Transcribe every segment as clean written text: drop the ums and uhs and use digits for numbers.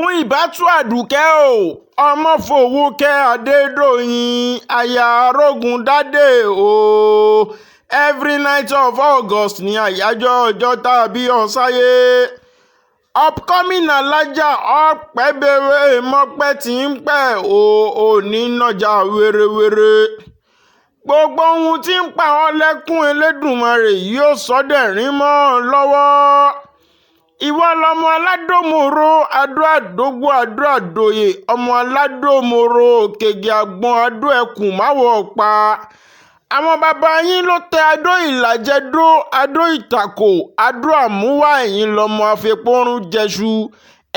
Muíbàtú Àdùkẹ́ o, ọmọfọ́wọ́kẹ́ Adédọ̀yìn aya Arogundade o, every 9th of August ní àyájọ́ ọjọ́ tá a bí ọ sáyé. Upcoming alájà ọ̀pẹ̀bẹ̀wé mọ́pẹ́ tí ń pẹ́ o, ò ní nájà wérewère. Gbogbo ohun tí ń pa ọ́ lẹ́kún, Elédùmarè yóò sọ dẹ̀rín mọ́ ọ lọ́wọ́. Ìwọ lọmọ aládòmọ́rò adó àdógbò adó àdòyè, ọmọ aládòmọ́rò òkègè àgbọ̀n adó ẹkùn máwọ̀ pa. Àwọn bàbá yín ló tẹ adó ìlàjẹ dó adó ìtàkò adó àmúwá. Ẹ̀yin lọmọ afẹpọ́rún jẹṣu,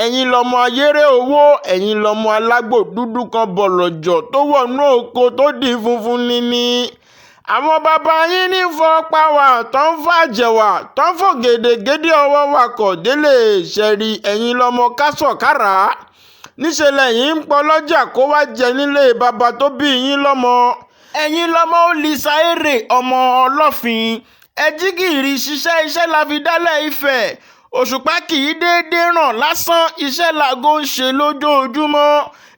ẹ̀yin lọmọ ayéré owó, ẹ̀yin lọmọ alágbò dúdú kan bọ̀lọ̀jọ̀ tó wọnú oko tó di funfun nini. Àwọn bàbá yín ní fọ́pá wà tó ń fàjẹ̀wà tó ń fògèdègèdè ọwọ́ wakọ̀ délé ṣẹ̀rí. Ẹ̀yin lọmọ kásọ̀kárà níṣẹ́ lẹ́yìn ń pọlọ́jà kó wá jẹ nílé bàbá tó bí yín lọ́mọ. Ẹ̀yin lọmọ olùsà èrè ọmọ ọlọ́fin, ẹ jí gìrì ṣiṣẹ́, iṣẹ́ la fi dálẹ̀ Ifẹ̀. Òṣùpá kì í déédé ràn lásán, iṣẹ́ láago ń ṣe lójoojúmọ́.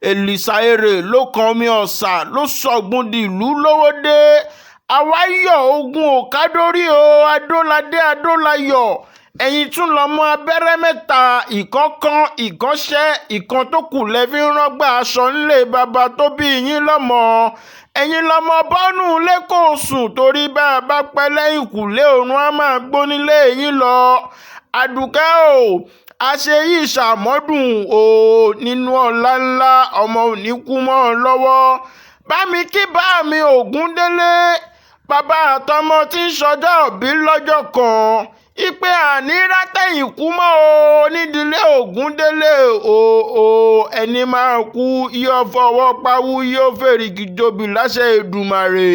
Èlìsà èrè ló kan omi ọ̀sà ló sọ̀gbùn dìlú lówódé. Àwáyọ̀ ogun òkádórí o, adóládé adólayọ̀. Ẹ̀yin tún lọ́mọ abẹ́rẹ́ mẹ́ta, ìkọ̀ọ̀kan ìkọ́ṣẹ́ ìkan tó kù lẹ́fí ń rọ́gbà aṣọ ńlẹ̀ bàbá tó bí yín lọ́mọ. Ẹ̀yin lọ́mọ bọ́nú lẹ́kọ̀ọ́ sùn torí bá a bá pẹ́ lẹ́yìn kùlé oorun á máa gbónílé yín lọ. Àdùkẹ́ o, àṣeyí ìṣàmọ́dún o, nínú ọlá ńlá ọmọ ò ní kú mọ́ ọ lọ́wọ́. Bá mi kí bá mi Ògúndélé, bàbá àtọmọ tí ń ṣọjọ́ òbí lọ́jọ́ kan, ìpè àní rátẹ̀yìn kú mọ́ o nídìílé Ògúndélé o o ẹni máa kú yóò fọwọ́ pawú yóò fèrìgì jobì láṣẹ Èdùmàrè.